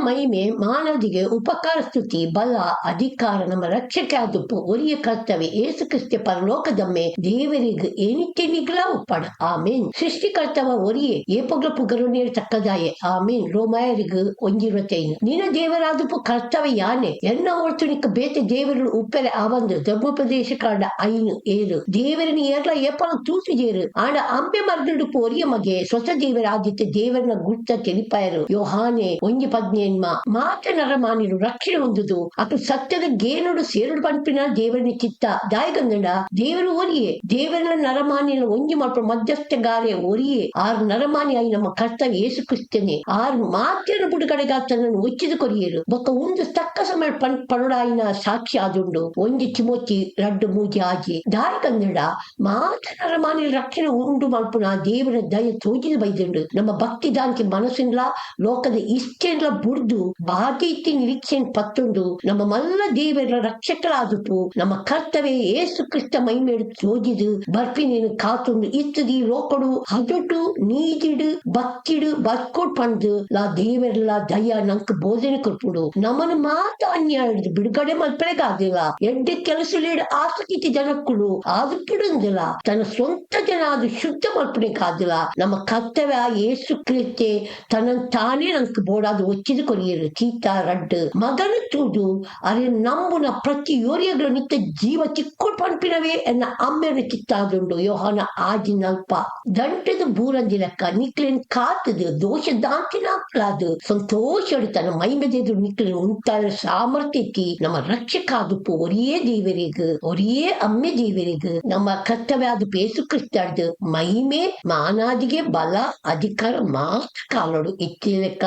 ಮಹಿಮೆ, ಮಾನದಿಗೆ, ಉಪಕಾರ, ಸ್ತುತಿ, ಬಲ, ಅಧಿಕಾರ ನಮ್ಮ ರಕ್ಷಕೆ ಆದುಪ್ಪು ಒರಿಯ ಕರ್ತವೆ ಏಸು ಕ್ರಿಸ್ತ ಪರಲೋಕದಮ್ಮೆ ದೇವರಿಗೆ ಏನಿತ್ತೆನಿಗ್ಲ ಉಪ್ಪಡ್. ಆಮೇನ್. ಸೃಷ್ಟಿಕರ್ತವ ಒರಿಯೇ ಏಪೊಗ್ಲ ಪುಗರುನೇರ್ ತಕ್ಕದಾಯೆ. ಆಮೇನ್. ರೋಮಾಯರಿಗೆ 1:25. ನಿನ್ನ ದೇವರಾದುಪ್ಪು ಕರ್ತವೆ ಯಾನೆ, ಎನ್ನ ಹೊರತು ನಿಕ್ಕ ಬೇತೆ ದೇವರು ಉಪ್ಪೆರೆ ಆವಂದು. ಧರ್ಮೋಪದೇಶ ಕಾಂಡ 5:7. ದೇವರನ್ನ ಏರ್ಲ ಏಪಲ ತೂತುಜೇರು, ಆಂಡ ಅಂಬೆ ಮರ್ದುಡುಪ್ಪು ಒರಿಯ ಮಗೆ ಸ್ವತ ದೇವರಾದಿತ್ಯ ದೇವರನ್ನ ಗುರ್ತ ತೆಲಿಪಾಯರು. ಯೋಹಾನೆ 1:18. ಮಾತ ನರಮಾನಿರು ರಕ್ಷಣೆ ಹೊಂದುದು ಅಕು ಸತ್ಯದ ಗೇನುಡು ಸೇರುಡು ಪನ್ಪಿನ ದೇವರನ ಚಿತ್ತ. ದಾಯಗಂದಂಡ ದೇವರು ಒರಿಯೇ, ದೇವರನ್ನ ನರಮಾನಿನ ಒಂಜಿ ಮಲ್ಪ ಮಧ್ಯಸ್ಥಗಾರೆ ಒರಿಯೇ, ಆರು ನರಮಾನಿ ಆಯಿ ನಮ್ಮ ಕರ್ತವ್ಯ ಏಸು ಕ್ರಿಸ್ತನೆ. ಆರು ಮಾತೆಯನ್ನು ಬುಡುಗಡೆಗಾತನನ್ನು ಒಚ್ಚಿದು ಕೊರಿಯರು ಬೊಕ್ಕ ಒಂದು ತಕ್ಕ ಸಮಯ ಪಡೋಡಾಯಿನ ಸಾಕ್ಷಿ ಆದುಂಡು. 1 ತಿಮೋತಿ 2:3-6. ದಾಯಗಂದಂಡ ಮಾತ ನರಮಾನಿ ರಕ್ಷಣೆ ಉಂಡು ಮಲ್ಪುನ ದೇವರ ದಯ ತೋಜಿದ ಬೈದುಂಡು. ನಮ್ಮ ಭಕ್ತಿ ದಾಂತಿ ಮನಸ್ಸಿನ್ಲ ಲೋಕದ ಇಷ್ಟೆಲ್ಲ ಬುಡ್ದು ಬಾಧೆ ನಿರೀಕ್ಷೆ ಪತ್ತುಂಡು ನಮ್ಮ ಮಲ್ಲ ದೇವರ ರಕ್ಷಕರಾದುಪ್ಪು ನಮ್ಮ ಕರ್ತವ್ಯ ಏಸು ಕ್ರಿಸ್ತ ಮೈಮೇಡು ತೋಜಿದು ಬರ್ಪಿನೇನು ಕಾತುಂಡು ಇತ್ತದಿ ಲೋಕಡು ಹದೊಟು ನೀದಿಡು ಭಕ್ತಿಡು ಬದ್ಕೋಡ್ ಪಂದು ಲಾ ದೇವರೆಲ್ಲ ದಯ ನಂಕ್ ಬೋಧನೆ ಕೊರ್ಪುಡು. ನಮ್ಮನ್ನು ಮಾತ ಅನ್ಯಾಯ ಬಿಡುಗಡೆ ಮಲ್ಪರೆಗಾದಿಲ್ಲ. ಎಡ್ಡೆ ಕೆಲಸಲೇಡು ಆಸಕ್ತಿ ಜನಕ್ಕಳು ಆದುಪಿಡುಂದಿಲ್ಲ, ತನ್ನ ಸ್ವಂತ ಜನ ಅದು ಶುದ್ಧ ಮಲ್ಪನೆಗಾದಿಲ್ಲ. ನಮ್ಮ ಕರ್ತವ್ಯ ಏಸು ಕ್ರಿಸ್ತೆ ತನ್ನ ತಾನೇ ನಂಕ್ ಬೋಡಾದು ಒಚ್ಚಿದು ಕೊರಿಯರು. ತೀತ 2. ಮಗನು ತೂದು ಅರೆ ನಂಬುನ ಪ್ರತಿ ಯೋರಿಯಗಳ ನಿತ್ಯ ಜೀವ ಚಿಕ್ಕೋಡ್ ಪನ್ಪಿನವೇ ಎನ್ನ ಅಮ್ಮೆನ ಚಿತ್ತಾದುಂಡು. ಯೋಹಾನ 6:40. ದಂಟದ ಬೂರಂದಿ ಲೆಕ್ಕ ನಿಕ್ಲೇನ್ ಕಾತದು ದೋಷ ದಾಂತಿನಾಕ್ಲಾದು ಸಂತೋಷ ತನ್ನ ಮೈಮೆದೆದು ನಿಕ್ಲೇನ್ ಉಂಟಾದ ಸಾಮರ್ಥ್ಯತಿ ನಮ್ಮ ರಕ್ಷಕಾದುಪ್ಪು ಒರಿಯೇ ದೇವರಿಗೆ, ಒರಿಯೇ ಅಮ್ಮೆ ದೇವರಿಗೆ ನಮ್ಮ ಕರ್ತವ್ಯ ಅದು ಪೇಸು ಕ್ರಿಸ್ತಾಡ್ದು ಮಹಿಮೆ, ಮಾನಾದಿಗೆ, ಬಲ, ಅಧಿಕಾರ ಮಾತ್ರ ಕಾಲೋಡು ಇತ್ತಿಲೆಕ್ಕ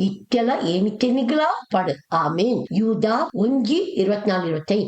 ಇತ್ತೆಲ್ಲ ಏನಿತ್ತೆನಿಗ್ಲ ಪಡು. ಆಮೇನ್. ಯೂದ 1:24-25.